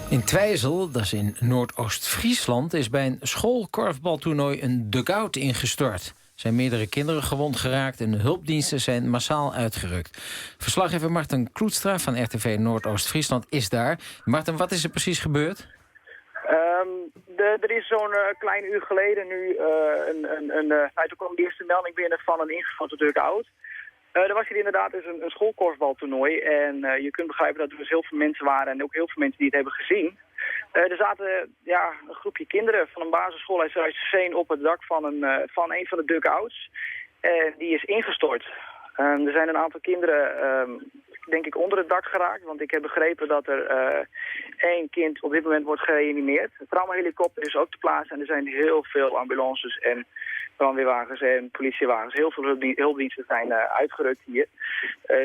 In Twijzel, dat is in Noordoost-Friesland, is by in schoolkorfbaltoernooi in dugout yngestort. Er zijn meerdere kinderen gewond geraakt en de hulpdiensten zijn massaal uitgerukt. Verslaggever Marten Kloetstra van RTV Noordoost-Friesland is daar. Marten, wat is er precies gebeurd? Er is zo'n klein uur geleden nu een, nou, toen kwam de eerste melding binnen van een ingestorte dugout. Er was hier inderdaad dus een schoolkorfbaltoernooi en je kunt begrijpen dat er dus heel veel mensen waren en ook heel veel mensen die het hebben gezien. Er zaten, ja, een groepje kinderen van een basisschool uit Surhuisterveen op het dak van een van de dugouts. En die is ingestort. Er zijn een aantal kinderen, denk ik, onder het dak geraakt. Want ik heb begrepen dat er één kind op dit moment wordt gereanimeerd. De traumahelikopter is ook te plaatsen en er zijn heel veel ambulances en brandweerwagens en politiewagens. Heel veel hulpdiensten zijn uitgerukt hier.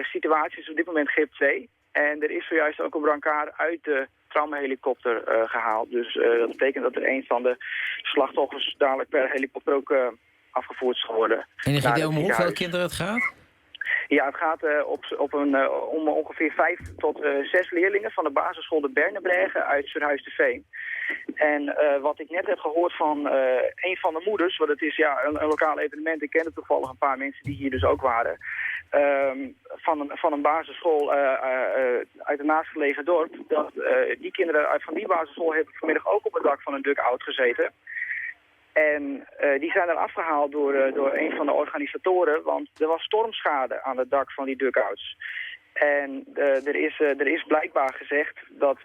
Situatie is op dit moment grip 2. En er is zojuist ook een brancard uit de traumahelikopter gehaald. Dus dat betekent dat er een van de slachtoffers dadelijk per helikopter ook afgevoerd zal worden. Enig naar idee het om hoeveel ziekenhuis. kinderen het gaat? Ja, het gaat om ongeveer 5 tot 6 leerlingen van de basisschool de Bernebrêge uit Surhuisterveen. En wat ik net heb gehoord van een van de moeders, want het is, ja, een lokaal evenement, ik kende toevallig een paar mensen die hier dus ook waren, van een basisschool uit het naastgelegen dorp, dat die kinderen van die basisschool hebben vanmiddag ook op het dak van een dugout gezeten. En die zijn er afgehaald door een van de organisatoren, want er was stormschade aan het dak van die dugouts. En er is blijkbaar gezegd dat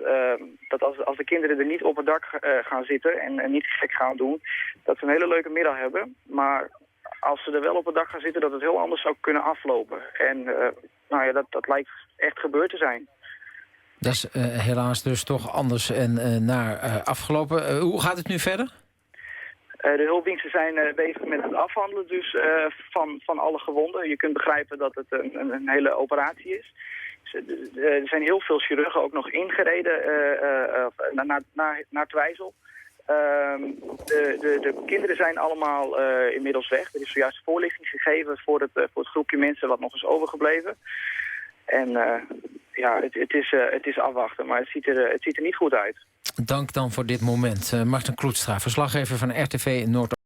als de kinderen er niet op het dak gaan zitten en niet gek gaan doen, dat ze een hele leuke middag hebben. Maar als ze er wel op het dak gaan zitten, dat het heel anders zou kunnen aflopen. En dat lijkt echt gebeurd te zijn. Dat is helaas dus toch anders en naar afgelopen. Hoe gaat het nu verder? De hulpdiensten zijn bezig met het afhandelen dus van alle gewonden. Je kunt begrijpen dat het een hele operatie is. Er zijn heel veel chirurgen ook nog ingereden naar Twijzel. De kinderen zijn allemaal inmiddels weg. Er is zojuist voorlichting gegeven voor het groepje mensen wat nog is overgebleven. En ja, het is afwachten, maar het ziet er niet goed uit. Dank dan voor dit moment. Marten Kloetstra, verslaggever van RTV Noord.